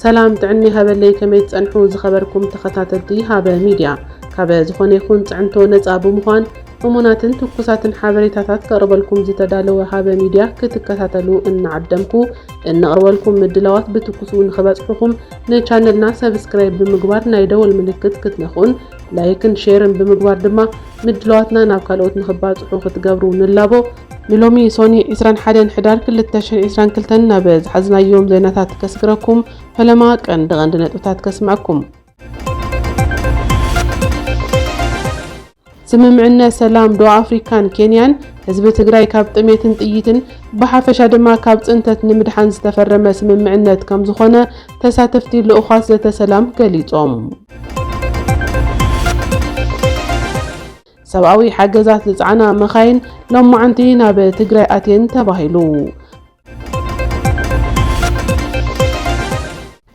ሰላም ጥዕና ይሃበለይ፣ ከመይ ትጸንሑ ዝኸበርኩም ተኸታተልቲ ሃበ ሚድያ? ካበ ዝኾነ ይኹን ጽዕንቶ ነጻ ብምዃን እሙናትን ትኩሳትን ሓበሬታታት ከቕርበልኩም ዝተዳለወ ሃበ ሚድያ ክትከታተሉ እናዓደምኩ፣ እነቕርበልኩም ምድላዋት ብትኩሱ ንኽበጽሑኹም ንቻነልና ሰብስክራይብ ብምግባር ናይ ደወል ምልክት ክትነኽኡን ላይክን ሼርን ብምግባር ድማ ምድላዋትና ናብ ካልኦት ንኽባጽሑ ክትገብሩ ንላቦ። ንሎሚ ሶኒ ዕስራን ሓደን ሕዳር ክልተ ሽሕን ዕስራን ክልተን ናብ ዝሓዝናዮም ዜናታት ከስግረኩም፣ ፈለማ ቀንዲ ቀንዲ ነጥብታት ከስምዐኩም። ስምምዕነት ሰላም ደቡብ ኣፍሪካን ኬንያን ህዝቢ ትግራይ ካብ ጥሜትን ጥይትን ብሓፈሻ ድማ ካብ ጽንተት ንምድሓን ዝተፈረመ ስምምዕነት ከም ዝኾነ ተሳተፍቲ ልኡኻት ዘተ ሰላም ገሊጾም። ሰብኣዊ ሓገዛት ዝጸዓና መኻይን ሎማዓንቲ ናብ ትግራይ ኣትየን ተባሂሉ።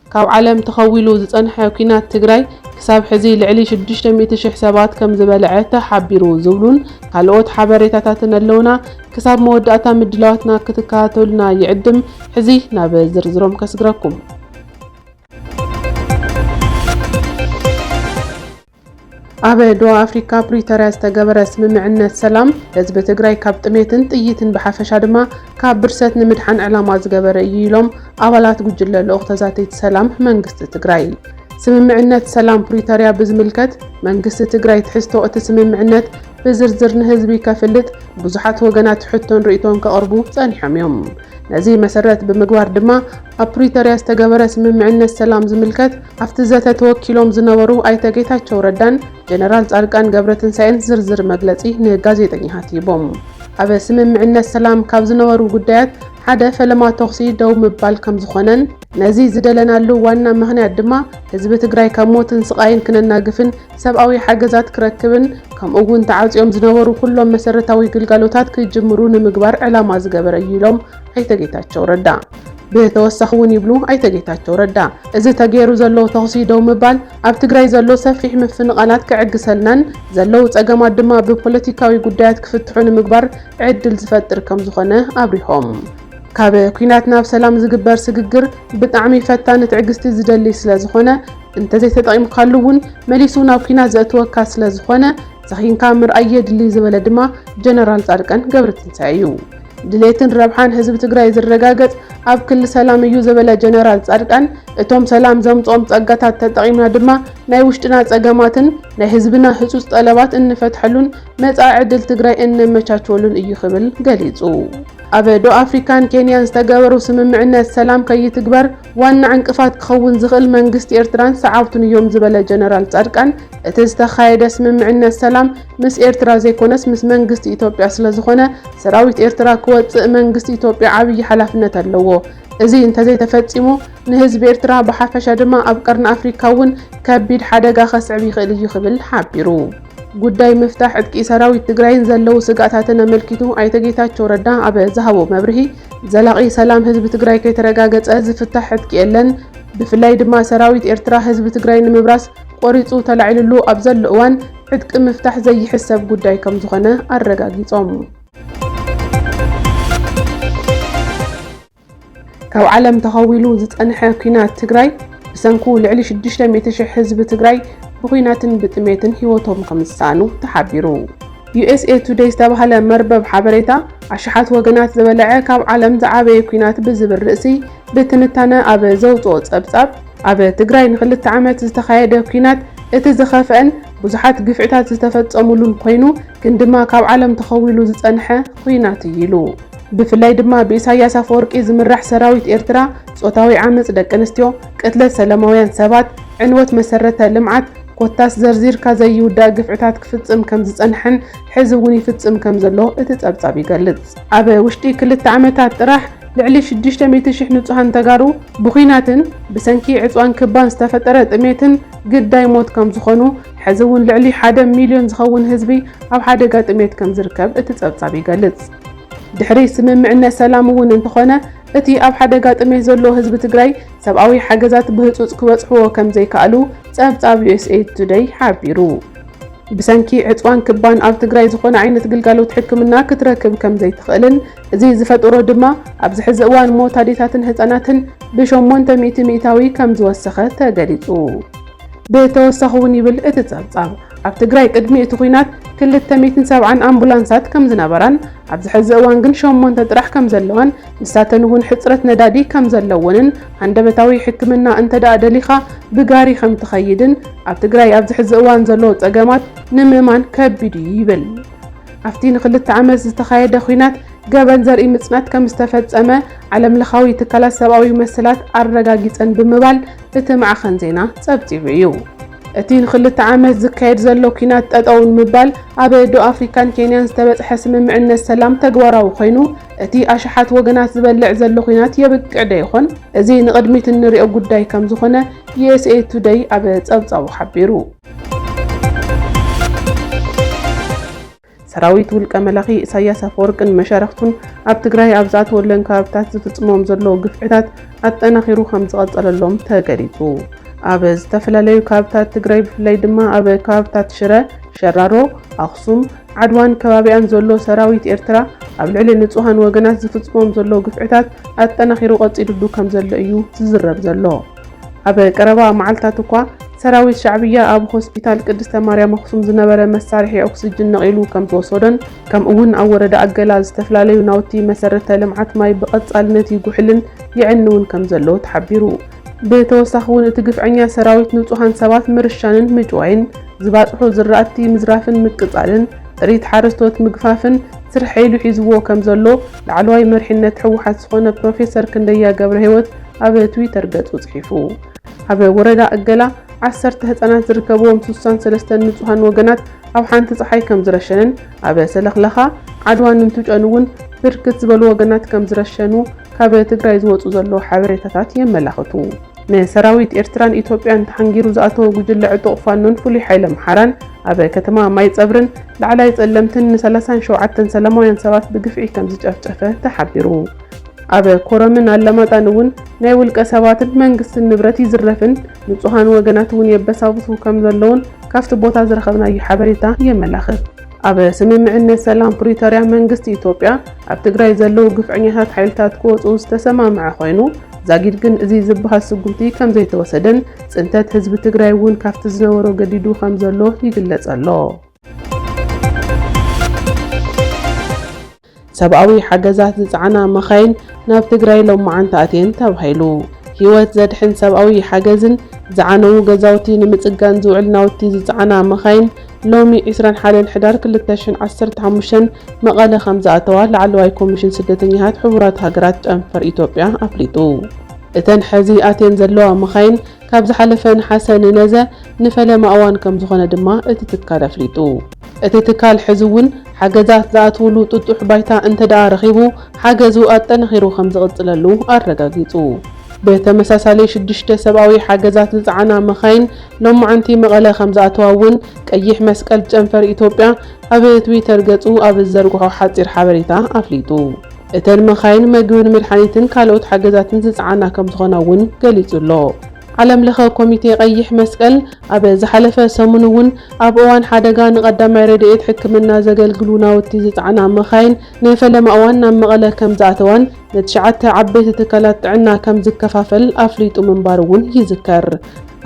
ካብ ዓለም ተኸዊሉ ዝጸንሐ ኲናት ትግራይ ክሳብ ሕዚ ልዕሊ ሽዱሽተ ሚእቲ ሽሕ ሰባት ከም ዝበልዐ ተሓቢሩ ዝብሉን ካልኦት ሓበሬታታትን ኣለውና። ክሳብ መወዳእታ ምድላዋትና ክትከታተሉና ይዕድም። ሕዚ ናብ ዝርዝሮም ከስግረኩም። ኣብ ደቡብ ኣፍሪካ ፕሪቶርያ ዝተገበረ ስምምዕነት ሰላም ህዝቢ ትግራይ ካብ ጥሜትን ጥይትን ብሓፈሻ ድማ ካብ ብርሰት ንምድሓን ዕላማ ዝገበረ እዩ ኢሎም ኣባላት ጉጅለ ልኡኽ ተዛተይቲ ሰላም መንግስቲ ትግራይ። ስምምዕነት ሰላም ፕሪቶርያ ብዝምልከት መንግስቲ ትግራይ ትሕዝቶ እቲ ስምምዕነት ብዝርዝር ንህዝቢ ከፍልጥ ብዙሓት ወገናት ሕቶን ርእይቶን ከቕርቡ ጸኒሖም እዮም። ነዚ መሰረት ብምግባር ድማ ኣብ ፕሪቶርያ ዝተገበረ ስምምዕነት ሰላም ዝምልከት ኣብቲ ዘተ ተወኪሎም ዝነበሩ ኣይተ ጌታቸው ረዳን ጀነራል ጻድቃን ገብረትንሳኤን ዝርዝር መግለጺ ንጋዜጠኛታት ሂቦም። ኣብ ስምምዕነት ሰላም ካብ ዝነበሩ ጉዳያት ሓደ ፈለማ ተኹሲ ደው ምባል ከም ዝኾነን ነዚ ዝደለናሉ ዋና ምኽንያት ድማ ህዝቢ ትግራይ ካብ ሞትን ስቓይን ክነናግፍን ሰብኣዊ ሓገዛት ክረክብን ከምኡ እውን ተዓጽዮም ዝነበሩ ኩሎም መሰረታዊ ግልጋሎታት ክጅምሩ ንምግባር ዕላማ ዝገበረ እዩ ኢሎም ኣይተ ጌታቸው ረዳ። ብተወሳኺ እውን ይብሉ ኣይተ ጌታቸው ረዳ፣ እዚ ተገይሩ ዘሎ ተኹሲ ደው ምባል ኣብ ትግራይ ዘሎ ሰፊሕ ምፍንቓላት ክዕግሰልናን ዘለዉ ጸገማት ድማ ብፖለቲካዊ ጉዳያት ክፍትሑ ንምግባር ዕድል ዝፈጥር ከም ዝኾነ ኣብሪሆም። ካብ ኲናት ናብ ሰላም ዝግበር ስግግር ብጣዕሚ ፈታኒ ትዕግስቲ ዝደሊ ስለ ዝኾነ እንተዘይተጠቒምካሉ እውን መሊሱ ናብ ኲናት ዘእትወካ ስለ ዝኾነ ሰኺንካ ምርኣይ የድሊ ዝበለ ድማ ጀነራል ጻድቃን ገብረትንሳኤ እዩ። ድሌትን ረብሓን ህዝቢ ትግራይ ዝረጋገጽ ኣብ ክሊ ሰላም እዩ ዝበለ ጀነራል ጻድቃን እቶም ሰላም ዘምጽኦም ጸጋታት ተጠቒምና ድማ ናይ ውሽጥና ጸገማትን ናይ ህዝብና ህጹጽ ጠለባት እንፈትሐሉን መጻኢ ዕድል ትግራይ እነመቻችወሉን እዩ ክብል ገሊጹ። ኣብ ደቡብ ኣፍሪካን ኬንያን ዝተገበሩ ስምምዕነት ሰላም ከይትግበር ዋና ዕንቅፋት ክኸውን ዝኽእል መንግስቲ ኤርትራን ሰዓብቱን እዮም ዝበለ ጀነራል ጻድቃን፣ እቲ ዝተኻየደ ስምምዕነት ሰላም ምስ ኤርትራ ዘይኮነስ ምስ መንግስቲ ኢትዮጵያ ስለ ዝኾነ ሰራዊት ኤርትራ ክወጽእ መንግስቲ ኢትዮጵያ ዓብዪ ሓላፍነት ኣለዎ። እዚ እንተዘይተፈጺሙ ንህዝቢ ኤርትራ ብሓፈሻ ድማ ኣብ ቀርኒ ኣፍሪካ እውን ከቢድ ሓደጋ ከስዕብ ይኽእል እዩ ክብል ሓቢሩ። ጉዳይ ምፍታሕ ዕጥቂ ሰራዊት ትግራይን ዘለዉ ስግኣታትን ኣመልኪቱ ኣይተ ጌታቸው ረዳ ኣብ ዝሃቦ መብርሂ፣ ዘላቒ ሰላም ህዝቢ ትግራይ ከይተረጋገጸ ዝፍታሕ ዕጥቂ የለን። ብፍላይ ድማ ሰራዊት ኤርትራ ህዝቢ ትግራይ ንምብራስ ቆሪጹ ተላዒልሉ ኣብ ዘሎ እዋን ዕጥቂ ምፍታሕ ዘይሕሰብ ጉዳይ ከም ዝኾነ ኣረጋጊጾም። ካብ ዓለም ተኸዊሉ ዝጸንሐ ኲናት ትግራይ ብሰንኩ ልዕሊ ሽዱሽተ ሚእቲ ሽሕ ህዝቢ ትግራይ ብኲናትን ብጥሜትን ህይወቶም ከም ዝሰኣኑ ተሓቢሩ። ዩ ኤስ ኤ ቱደይ ዝተባህለ መርበብ ሓበሬታ ኣሽሓት ወገናት ዝበልዐ ካብ ዓለም ዝዓበየ ኲናት ብዝብል ርእሲ ብትንታነ ኣብ ዘውፅኦ ጸብጻብ፣ ኣብ ትግራይ ንክልተ ዓመት ዝተኻየደ ኲናት እቲ ዝኸፍአን ብዙሓት ግፍዕታት ዝተፈጸሙሉን ኮይኑ፣ ግን ድማ ካብ ዓለም ተኸዊሉ ዝጸንሐ ኲናት እዩ ኢሉ። ብፍላይ ድማ ብኢሳያስ ኣፈወርቂ ዝምራሕ ሰራዊት ኤርትራ ጾታዊ ዓመጽ ደቂ ኣንስትዮ፣ ቅትለት ሰላማውያን ሰባት፣ ዕንወት መሰረተ ልምዓት፣ ኮታስ ዘርዚርካ ዘይውዳእ ግፍዕታት ክፍጽም ከም ዝጸንሐን ሕዚ እውን ይፍጽም ከም ዘሎ እቲ ጸብጻብ ይገልጽ። ኣብ ውሽጢ ክልተ ዓመታት ጥራሕ ልዕሊ ሽዱሽተ ሚእቲ ሽሕ ንጹሃን ተጋሩ ብኹናትን ብሰንኪ ዕጽዋን ክባን ዝተፈጠረ ጥሜትን ግዳይ ሞት ከም ዝኾኑ፣ ሕዚ እውን ልዕሊ ሓደ ሚልዮን ዝኸውን ህዝቢ ኣብ ሓደጋ ጥሜት ከም ዝርከብ እቲ ጸብጻብ ይገልጽ። ድሕሪ ስምምዕነት ሰላም እውን እንተኾነ፣ እቲ ኣብ ሓደጋ ጥሜት ዘሎ ህዝቢ ትግራይ ሰብኣዊ ሓገዛት ብህጹጽ ክበጽሕዎ ከም ዘይከኣሉ ጸብጻብ ዩ ኤስ ኤ ቱደይ ሓቢሩ። ብሰንኪ ዕጽዋን ክባን ኣብ ትግራይ ዝኾነ ዓይነት ግልጋሎት ሕክምና ክትረክብ ከም ዘይትኽእልን፣ እዚ ዝፈጠሮ ድማ ኣብዚ ሕዚ እዋን ሞት ኣዴታትን ህጻናትን ብ ሸሞንተ ሚእቲ ሚእታዊ ከም ዝወሰኸ ተገሊጹ። ብተወሳኺ እውን ይብል እቲ ጸብጻብ፣ ኣብ ትግራይ ቅድሚ እቲ ኲናት ክልተ ሚእትን ሰብዓን ኣምቡላንሳት ከም ዝነበራን ኣብዚ ሕዚ እዋን ግን ሸሞንተ ጥራሕ ከም ዘለዋን ንሳተን እውን ሕጽረት ነዳዲ ከም ዘለወንን ሃንደበታዊ ሕክምና እንተ ደኣ ደሊኻ ብጋሪ ከም ትኸይድን ኣብ ትግራይ ኣብዚ ሕዚ እዋን ዘሎ ጸገማት ንምእማን ከቢድ እዩ ይብል። ኣብቲ ንክልተ ዓመት ዝተኻየደ ኲናት ገበን ዘርኢ ምጽናት ከም ዝተፈጸመ ዓለምለኻዊ ትካላት ሰብኣዊ መሰላት ኣረጋጊጸን ብምባል እቲ ማዕኸን ዜና ጸብጺቡ እዩ። እቲ ንክልተ ዓመት ዝካየድ ዘሎ ኲናት ጠጠው ንምባል ኣብ ደቡብ ኣፍሪካን ኬንያን ዝተበጽሐ ስምምዕነት ሰላም ተግባራዊ ኮይኑ፣ እቲ ኣሽሓት ወገናት ዝበልዕ ዘሎ ኲናት የብቅዕ ዶ ይኾን? እዚ ንቕድሚት እንሪኦ ጉዳይ ከም ዝኾነ ዩ ኤስ ኤ ቱደይ ኣብ ጸብጻቡ ሓቢሩ። ሰራዊት ውልቀ መላኺ ኢሳያስ ኣፈወርቅን መሻርኽቱን ኣብ ትግራይ ኣብ ዝኣተወለን ከባብታት ዝፍጽሞም ዘለዉ ግፍዕታት ኣጠናኺሩ ከም ዝቐጸለሎም ተገሊጹ። ኣብ ዝተፈላለዩ ከባብታት ትግራይ ብፍላይ ድማ ኣብ ከባብታት ሽረ፣ ሸራሮ፣ ኣኽሱም፣ ዓድዋን ከባቢኣን ዘሎ ሰራዊት ኤርትራ ኣብ ልዕሊ ንጹሃን ወገናት ዝፍጽሞም ዘሎ ግፍዕታት ኣጠናኺሩ ቀጺሉሉ ከም ዘሎ እዩ ዝዝረብ ዘሎ። ኣብ ቀረባ መዓልታት እኳ ሰራዊት ሻዕብያ ኣብ ሆስፒታል ቅድስተ ማርያም ኣኽሱም ዝነበረ መሳርሒ ኦክስጅን ነቒሉ ከም ዝወሰዶን፣ ከምኡ እውን ኣብ ወረዳ ኣገላ ዝተፈላለዩ ናውቲ መሰረተ ልምዓት ማይ ብቐጻልነት ይጉሕልን ይዕንውን ከም ዘሎ ተሓቢሩ። ብተወሳኺ እውን እቲ ግፍዐኛ ሰራዊት ንጹሃን ሰባት ምርሻንን ምጭዋይን፣ ዝባጽሑ ዝራእቲ ምዝራፍን ምቅጻልን፣ ጥሪት ሓረስቶት ምግፋፍን ስርሐ ኢሉ ሒዝዎ ከም ዘሎ ላዕለዋይ መሪሕነት ህወሓት ዝኾነ ፕሮፌሰር ክንደያ ገብረህይወት ኣብ ትዊተር ገጹ ጽሒፉ። ኣብ ወረዳ እገላ ዓሰርተ ህጻናት ዝርከብዎም ስሳን ሰለስተን ንጹሃን ወገናት ኣብ ሓንቲ ጸሓይ ከም ዝረሸነን ኣብ ሰለኽለኻ ዓድዋን እንትጨን እውን ብርክት ዝበሉ ወገናት ከም ዝረሸኑ ካብ ትግራይ ዝወጹ ዘሎ ሓበሬታታት የመላኽቱ። ንሰራዊት ኤርትራን ኢትዮጵያን ተሓንጊሩ ዝኣተወ ጉጅለ ዕጡቕ ፋኖን ፍሉይ ሓይሊ ኣምሓራን ኣብ ከተማ ማይ ጸብርን ላዕላይ ጸለምትን ንሰላሳን ሸውዓተን ሰላማውያን ሰባት ብግፍዒ ከም ዝጨፍጨፈ ተሓቢሩ። ኣብ ኮረምን ኣለማጣን እውን ናይ ውልቀ ሰባትን መንግስትን ንብረት ይዝረፍን ንጹሃን ወገናት እውን የበሳብሱ ከም ዘለውን ካብቲ ቦታ ዝረኸብናዮ ሓበሬታ የመላኽት። ኣብ ስምምዕነት ሰላም ፕሪቶርያ መንግስቲ ኢትዮጵያ ኣብ ትግራይ ዘለዉ ግፍዐኛታት ሓይልታት ክወፁ ዝተሰማምዐ ኮይኑ፣ ዛጊድ ግን እዚ ዝበሃል ስጉምቲ ከም ዘይተወሰደን ጽንተት ህዝቢ ትግራይ እውን ካብቲ ዝነበሮ ገዲዱ ከም ዘሎ ይግለጽ ኣሎ። ሰብኣዊ ሓገዛት ዝጸዓና መኻይን ናብ ትግራይ ሎማዓንቲ ኣትየን ተባሂሉ። ህይወት ዘድሕን ሰብኣዊ ሓገዝን ዝዓነዉ ገዛውቲ ንምጽጋን ዝውዕል ናውቲ ዝጸዓና መኻይን ሎሚ ዕስራን ሓደን ሕዳር ክልተ ሽሕን ዓሰርተ ሓሙሽተን መቐለ ከም ዝኣተዋ ላዕለዋይ ኮሚሽን ስደተኛታት ሕቡራት ሃገራት ጨንፈር ኢትዮጵያ ኣፍሊጡ። እተን ሕዚ ኣትየን ዘለዋ መኻይን ካብ ዝሓለፈ ነሓሰ ንነዘ ንፈለማ እዋን ከም ዝኾነ ድማ እቲ ትካል ኣፍሊጡ። እቲ ትካል ሕዚ እውን ሓገዛት ዝኣትውሉ ጥጡሕ ባይታ እንተ ደኣ ረኺቡ፣ ሓገዙ ኣጠናኺሩ ከም ዝቕጽለሉ ኣረጋጊጹ። ብተመሳሳሊ ሽዱሽተ ሰብኣዊ ሓገዛት ዝጸዓና መኻይን ሎማዓንቲ መቐለ ከም ዝኣተዋ እውን ቀይሕ መስቀል ጨንፈር ኢትዮጵያ ኣብ ትዊተር ገጹ ኣብ ዝዘርግሖ ሓጺር ሓበሬታ ኣፍሊጡ። እተን መኻይን መግብን መድሓኒትን ካልኦት ሓገዛትን ዝጸዓና ከም ዝኾና እውን ገሊጹ ኣሎ። ዓለም ለኸ ኮሚቴ ቀይሕ መስቀል ኣብ ዝሓለፈ ሰሙን እውን ኣብ እዋን ሓደጋ ንቐዳማይ ረድኤት ሕክምና ዘገልግሉ ናውቲ ዝጸዓና መኻይን ንፈለማ እዋን ናብ መቐለ ከም ዝኣተዋን ንትሽዓተ ዓበይቲ ትካላት ጥዕና ከም ዝከፋፈል ኣፍሊጡ ምንባሩ እውን ይዝከር።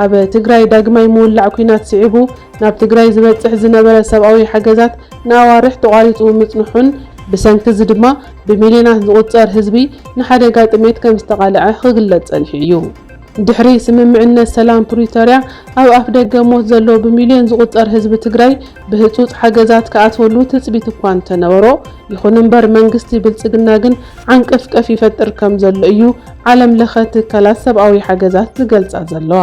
ኣብ ትግራይ ዳግማይ ምውላዕ ኲናት ስዒቡ ናብ ትግራይ ዝበጽሕ ዝነበረ ሰብኣዊ ሓገዛት ንኣዋርሕ ተቋሪጹ ምጽንሑን ብሰንኪ እዚ ድማ ብሚልዮናት ዝቑጸር ህዝቢ ንሓደጋ ጥሜት ከም ዝተቓልዐ ክግለጽ ጸኒሑ እዩ። ድሕሪ ስምምዕነት ሰላም ፕሪቶርያ ኣብ ኣፍ ደገ ሞት ዘሎ ብሚልዮን ዝቑጸር ህዝቢ ትግራይ ብህጹጽ ሓገዛት ክኣትወሉ ትጽቢት እኳ እንተነበሮ፣ ይኹን እምበር መንግስቲ ብልጽግና ግን ዓንቀፍቀፍ ይፈጥር ከም ዘሎ እዩ ዓለም ለኸ ትካላት ሰብኣዊ ሓገዛት ዝገልጻ ዘለዋ።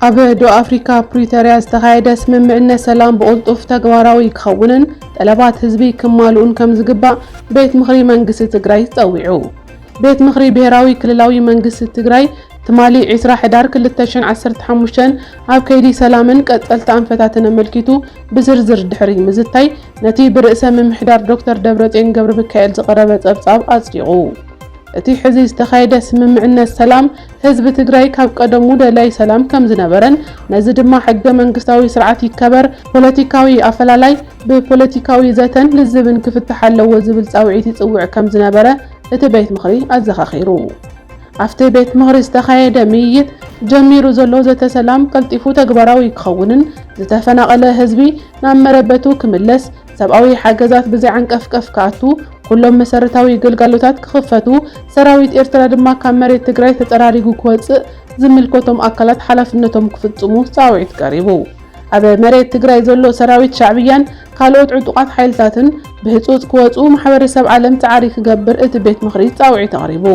ኣብ ደቡብ ኣፍሪካ ፕሪቶርያ ዝተኻየደ ስምምዕነት ሰላም ብቕልጡፍ ተግባራዊ ክኸውንን ጠለባት ህዝቢ ክማልኡን ከም ዝግባእ ቤት ምኽሪ መንግስቲ ትግራይ ጸዊዑ። ቤት ምኽሪ ብሄራዊ ክልላዊ መንግስቲ ትግራይ ትማሊ ዕስራ ሕዳር ክልተ ሽሕን ዓሰርተ ሓሙሽተን ኣብ ከይዲ ሰላምን ቀጸልቲ ኣንፈታትን ኣመልኪቱ ብዝርዝር ድሕሪ ምዝታይ ነቲ ብርእሰ ምምሕዳር ዶክተር ደብረጽዮን ገብረሚካኤል ዝቐረበ ጸብጻብ ኣጽዲቑ። እቲ ሕዚ ዝተኻየደ ስምምዕነት ሰላም ህዝቢ ትግራይ ካብ ቀደሙ ደላይ ሰላም ከም ዝነበረን ነዚ ድማ ሕገ መንግስታዊ ስርዓት ይከበር፣ ፖለቲካዊ ኣፈላላይ ብፖለቲካዊ ዘተን ልዝብን ክፍታሕ ኣለዎ ዝብል ጻውዒት ይጽውዕ ከም ዝነበረ እቲ ቤት ምኽሪ ኣዘኻኺሩ። ኣብቲ ቤት ምኽሪ ዝተኻየደ ምይይጥ፣ ጀሚሩ ዘሎ ዘተ ሰላም ቀልጢፉ ተግባራዊ ክኸውንን ዝተፈናቐለ ህዝቢ ናብ መረበቱ ክምለስ፣ ሰብኣዊ ሓገዛት ብዘይዓንቀፍቀፍ ክኣቱ፣ ኩሎም መሰረታዊ ግልጋሎታት ክኽፈቱ፣ ሰራዊት ኤርትራ ድማ ካብ መሬት ትግራይ ተጸራሪጉ ክወጽእ ዝምልከቶም ኣካላት ሓላፍነቶም ክፍጽሙ ጻውዒት ቀሪቡ። ኣብ መሬት ትግራይ ዘሎ ሰራዊት ሻዕብያን ካልኦት ዕጡቓት ሓይልታትን ብህጹጽ ክወጹ ማሕበረሰብ ዓለም ጻዕሪ ክገብር እቲ ቤት ምኽሪ ጻውዒት ኣቕሪቡ።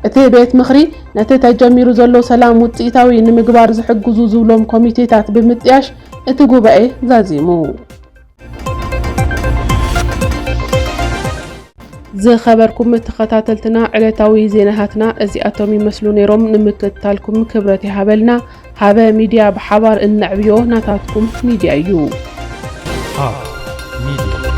እቲ ቤት ምኽሪ ነቲ ተጀሚሩ ዘሎ ሰላም ውጽኢታዊ ንምግባር ዝሕግዙ ዝብሎም ኮሚቴታት ብምጥያሽ እቲ ጉባኤ ዛዚሙ። ዝኸበርኩም ተኸታተልትና፣ ዕለታዊ ዜናታትና እዚኣቶም ይመስሉ ነይሮም። ንምክትታልኩም ክብረት ይሃበልና። ሃበ ሚድያ፣ ብሓባር እነዕብዮ ናታትኩም ሚድያ እዩ። ሃብ ሚድያ።